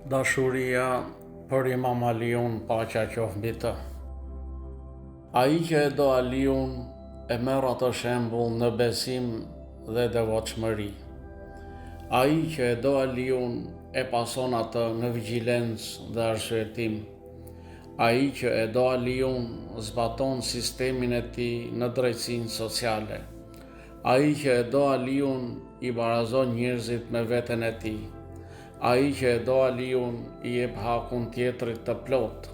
Dashuria për Imam Aliun, paqja qoftë mbi të. Ai që e do Aliun e merr atë shembull në besim dhe devotshmëri. Ai që e do Aliun e pason atë në vigjilencë dhe arsyetim. Ai që e do Aliun zbaton sistemin e tij në drejtësinë sociale. Ai që e do Aliun i barazon njerëzit me veten e tij. Ai që e do Aliun i jep hakun tjetrit të plotë.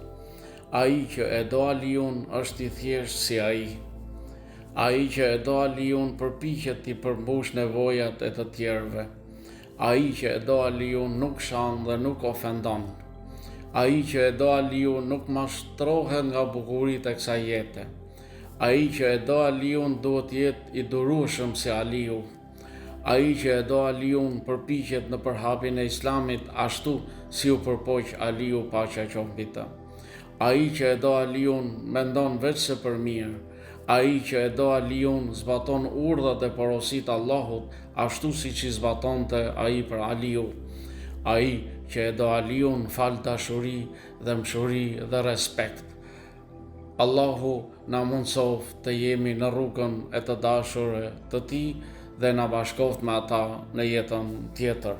Ai që e do Aliun është i thjeshtë si ai. Ai që e do Aliun përpiqet t'i përmbushë nevojat e të tjerëve. Ai që e do Aliun nuk shan dhe nuk ofendon. Ai që e do Aliun nuk mashtrohet nga bukuritë e kësaj jete. Ai që e do Aliun duhet të jetë i durueshëm si Aliu. Ai që e do Aliun përpiqet në përhapjen e Islamit ashtu si u përpoq Aliu paqja qoftë mbi të. Ai që e do Aliun mendon veçse për mirë. Ai që e do Aliun zbaton urdhrat dhe porositë e Allahut ashtu siç i zbatonte ai për Aliu. Ai që e do Aliun fal dashuri, dhembshuri dhe respekt. Allahu na mundësoftë të jemi në rrugën e të dashurve të Tij dhe na bashkoftë me ata në jetën tjetër.